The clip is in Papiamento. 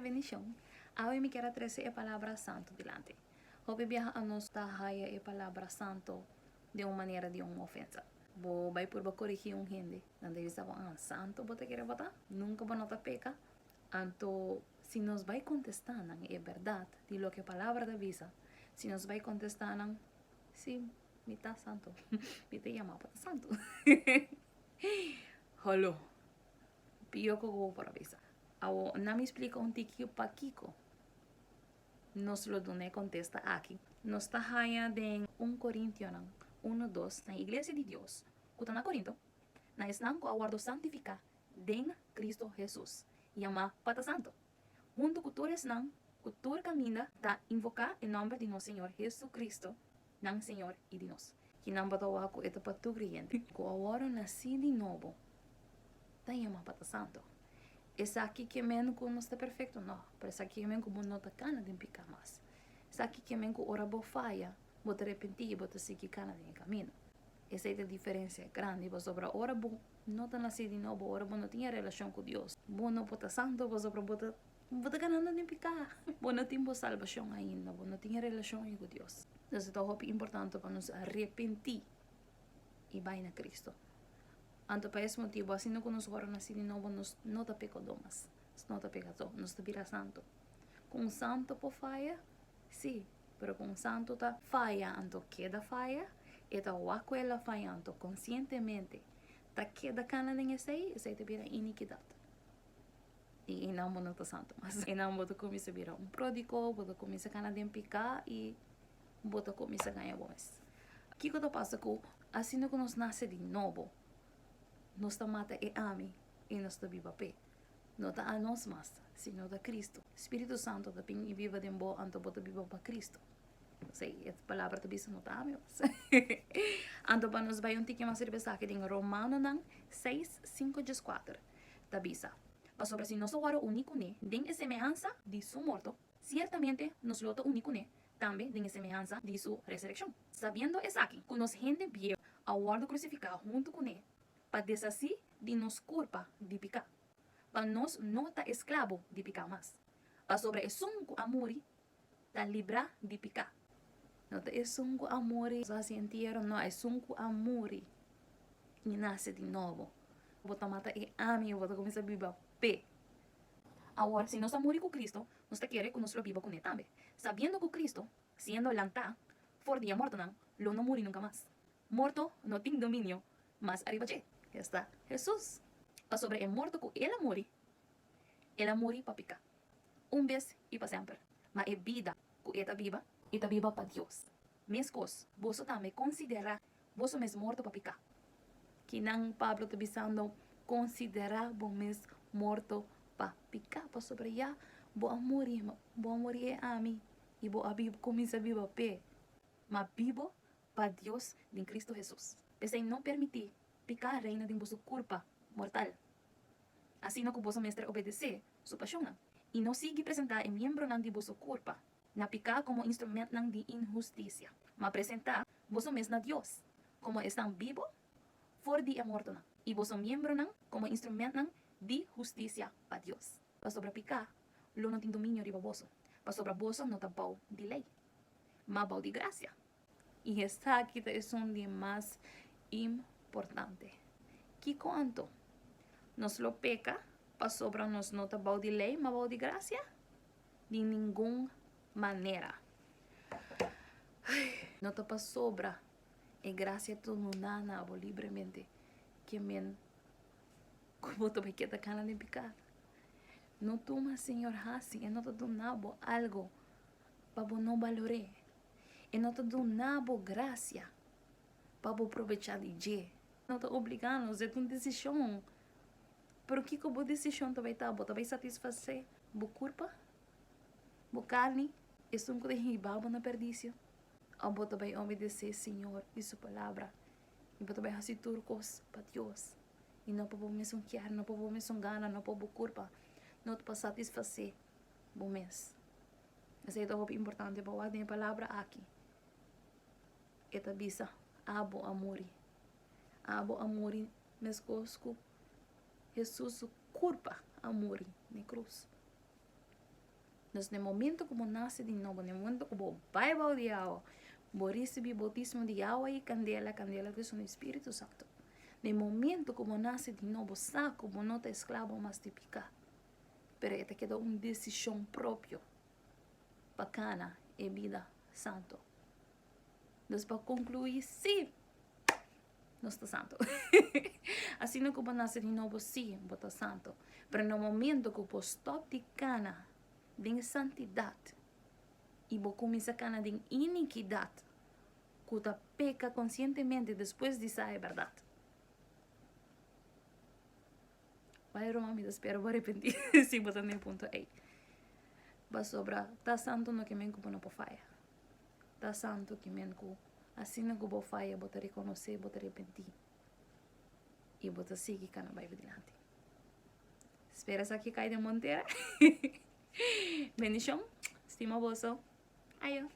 Bendishon. Awe mi kier a trese e palabra santo dilanti. Hopi biaha anos ta haya e palabra santo den un manera di un ofensa. Bo bai purba korigí un hende, nan ta bisa bo, ah, santo bo ta kere bo ta? Nunka bo no ta peka? Anto, si nos bai kontestá nan e bèrdat di loke e palabra ta bisa, si nos bai kontestá nan, Sí, mi ta santo, mi ta yamá pa ta santo. Holo, pio ku bo por a bisa. Awor, nan mi splika un tiki pakiko nos lo duna e kontesta aki. Nos ta haña den un Korintionan uno dos, Na iglesia di Dios ku ta na Korinto, na esnan ku a wòrdu santifiká den Kristu Hesus, yamá pa ta santu, huntu ku tur esnan ku tur kaminda ta invoká e nòmber di nos Señor Hesukristu, nan Señor i di nos. Kinan bo ta wak ku e ta pa tur kreyente ku a wòrdu nasí di nobo ta yamá pa ta santu? Esaki ke men ku nos ta perfekto? No, pero esaki ke men ku bo no ta kana den piká mas. Esaki ke men ku ora bo faya, bo ta repentí i bo ta sigui kana den e kamino. Esei ta diferensia grandi pasobra ora bo no ta nasí di nobo, ora bo no tin e relashon ku Dios, bo no por ta santu pasobra bo ta bo ta ganando den piká. Bo no tin bo salbashon ainda, bo no tin e relashon ei ku Dios. Entonces e ta hopi importante pa nos arepentí i bai na Cristo. Anto pa es motibu, asina ku nos wòrdu nasí di nobo, nos no ta pekadó mas. Nos no ta pekadó, nos ta bira santu. Ku un santu por faya? Sí, pero ku un santu ta faya anto keda faya, e ta wak ku el a faya anto konsientemente ta keda kana den esei, esei ta bira inikidat. I einan bo no ta santu mas. Einan bo ta kuminsá bira un pródigo, bo ta kuminsá kana den piká i bo ta kuminsá gaña bo mes. Kiko ta pasa ku asina ku nos nase di nobo, nos ta mata e ami i nos ta biba p'e. No ta anos mas, sino ta Kristu. Spiritu Santu ta bin i biba den bo, anto bo ta biba pa Kristu. Esei e palabra ta bisa, no ta ami mas. Anto pa nos bai un tiki mas riba esaki den Romanonan seis, sinku djeskuater ta bisa, Pasobra si nos a wòrdu uní kuné den e semehansa di su morto, Siertamente nos lo ta uní kuné tambe den e semehansa di su resurekshon. Sabiendo esaki, ku nos hende bieu a wòrdu krusifiká huntu kuné pa deshasí di nos kurpa di piká, pa nos no ta esklabo di piká mas. Pasobra esun ku a muri ta librá di piká. No ta esun ku a muri nos a hasi entiero, no, esun ku a muri i nase di nobo. Bo ta mata e ami i bo ta kuminsá biba p'e. Awor, si nos a muri ku Cristo, nos ta kere ku nos lo biba kuné tambe, sabiendo ku Cristo, siendo lantá for di e mortonan, lo no muri nunka mas. Morto no tin dominio mas ariba dje. Esta Hesus. Pasobra e morto ku El a muri, El a muri pa piká, un bes i pa semper, ma e bida ku E ta biba, E ta biba pa Dios. Meskos, boso tambe konsiderá boso mes morto pa piká. Kinan Pablo ta bisando konsiderá bo mes morto pa piká? Pasobra ya bo a muri, bo a muri e ami i bo a kuminsá biba p'e. Ma bibo pa Dios den Cristo Hesus. P'esei no permití piká reina den boso kurpa mortal, asina ku boso mester obedesé su pashonnan. I no sigui presentá e miembronan di boso kurpa na piká komo instrumentnan di inhustisia, ma presentá boso mes na Dios komo esnan bibu for di e mortonan, i boso miembronan komo instrumentnan di hustisia pa Dios. Pasobra piká lo no tin dominio riba boso, pasobra boso no ta bou di lei, ma bou di grasia. I esaki ta esun di mas importante. Kiko anto? Nos lo peka pasobra nos no ta bou di lei, ma bou di grasia? Di ningun manera. No ta pasobra e grasia ta duna na bo libremente ke men ku bo ta bai keda kana den piká. No tuma Señor hasi, e no ta duna bo algo pa bo no balor'é. E no ta duna bo grasia pa bo probechá di dje. No ta obligá nos, e ta un desishon. Pero kiko bo desishon ta bai ta? Bo ta bai satisfasé bo kurpa, bo karni, esun ku ta hiba bo na perdisio? Òf bo ta bai obedesé Señor i su Palabra i bo ta bai hasi tur kos pa Dios i no pa bo mesun kier, no pa bo mesun gana, no pa bo kurpa, no pa satisfasé bo mes? Esei ta hopi importante pa wak den e palabra aki. E ta bisa, Abo a muri. Abo a muri meskos ku Hesus su kurpa a muri na e krus. Dus na e momento ku bo nase di nobo, na e momento ku bo bai bou di awa, bo risibí boutismo di awa i kandela, kandela ku esun di Spiritu Santu. Na e momento ku bo nase di nobo, sa ku bo no ta esklabo mas di piká, pero e ta keda un desishon propio pa kana e bida santu. Dus pa konkluí, sí, nos ta santu. Asina ku bo nase di nobo, sí, bo ta santu. Pero na momento ku bo stòp di kana den santidat i bo kuminsá kana den inikidat, ku ta peka konsientemente despues di sa e bèrdat. Bai Roma, mi ta spera bo arepentí si bo ta na e punto ei. Pasobra ta santu no ke men ku bo no por faya. Ta santu ke men ku asina ku bo faya bo ta rekonosé, bo ta arepentí i bo ta sigui kana bai dilanti. Spera esaki kai den bon tera. Bendishon. Stima boso. Ayo.